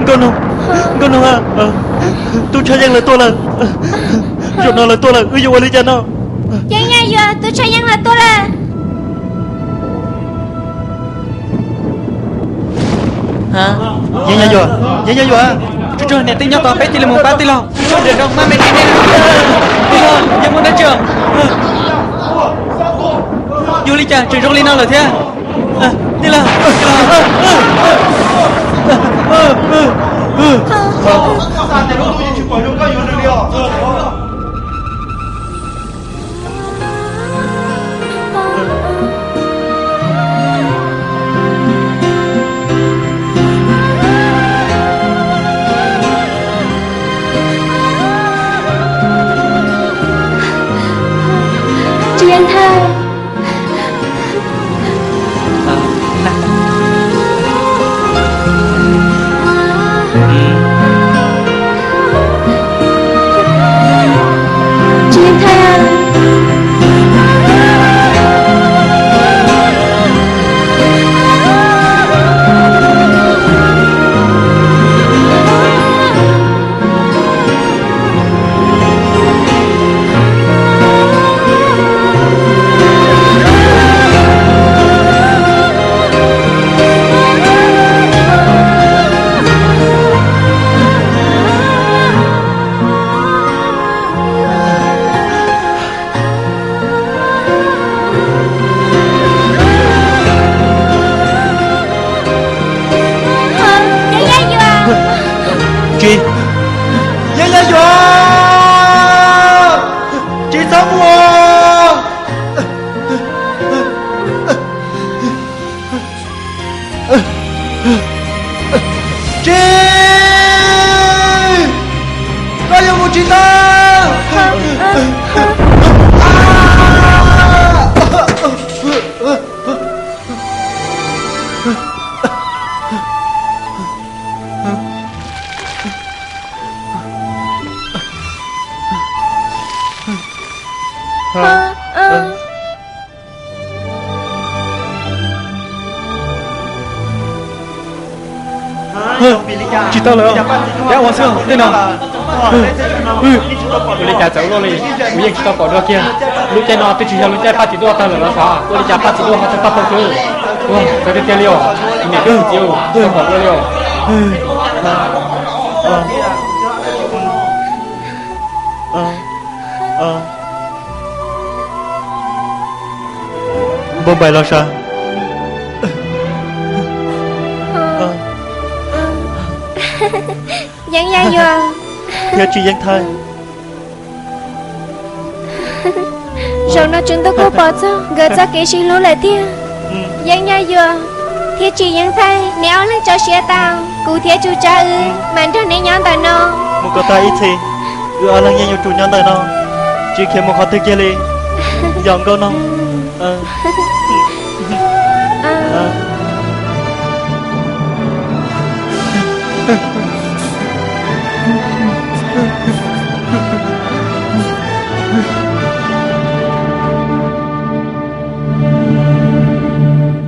Nkauj Noog, Nkauj Noog, tub Tshaj Yeej lawv tuaj lawm. Zaum no lawv tuaj lawm, wb yuav ua li cas no? Yeeb Yaj Yuam, tub Tshaj Yeej lawv tuaj lawm. Yeeb Yaj Yuam, Yeeb Yaj Yuam, tsuag tsuag niam tij nyob tod, peb cia li mus pab tij laug. Tsuag tsuag nram nroog maj me ntsis ne. Tij laug, yog muaj dab tsi? Yog li cas tseem zoo li no lawm thiab? Tij laug. Tsis Yeej Thawj. Tsis Yeej Thawj. Tsis, Yeeb Yaj Yuam, tsis txhob mus. Tsis, koj yuav mus tsis tau. Tsis tau lawm, yog ua xwb tej no. Ua li cas txawv luaj li, kuv yeej tsis tau pom dua kiag. Lub caij no twb tsis yog lub caij Paj Txiv Duaj tawg lawm los xav, ua li cas Paj Txiv Duaj ho txawv tag tau kawg. Ua, txawv tiag tiag li os, niam kawg txiv, txhob pom dua li os. Npauj Npaim los sav. Yeeb Yaj Yuam thiab Tsis Yeej Thawj, zaum no tswv ntuj kuj pom txog nkawd txoj kev sib hlub lawm tiag. Yeeb Yaj Yuam thiab Tsis Yeej Thawj, neb ob leeg tso siab tau, kuv thiab Tsuj Tsab wb mam nrog neb nyob ntawm no. Mus kom tag ib txhis, wb ob leeg yeej yuav tsum nyob ntawm no, tsis khiav mus qhov twg kiag li. Yog Nkauj Noog.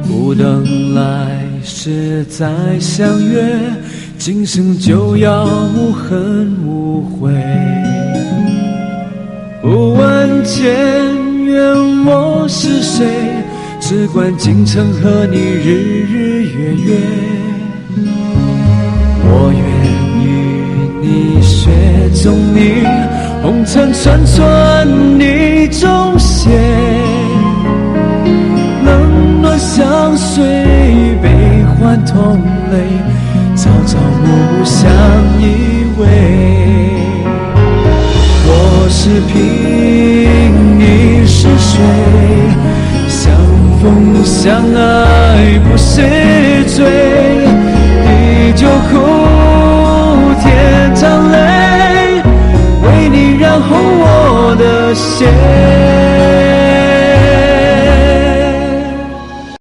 Bù đăng lại sẽ再相约, 今生就要无恨无悔。不问前缘我是谁，只管今生和你日日月月。我愿与你雪中女，红尘串串你中仙，冷暖相随，悲欢痛泪， 朝朝暮暮相依偎。我是凭你是谁，相逢相爱不是罪，地久呼天长泪，为你染红我的血。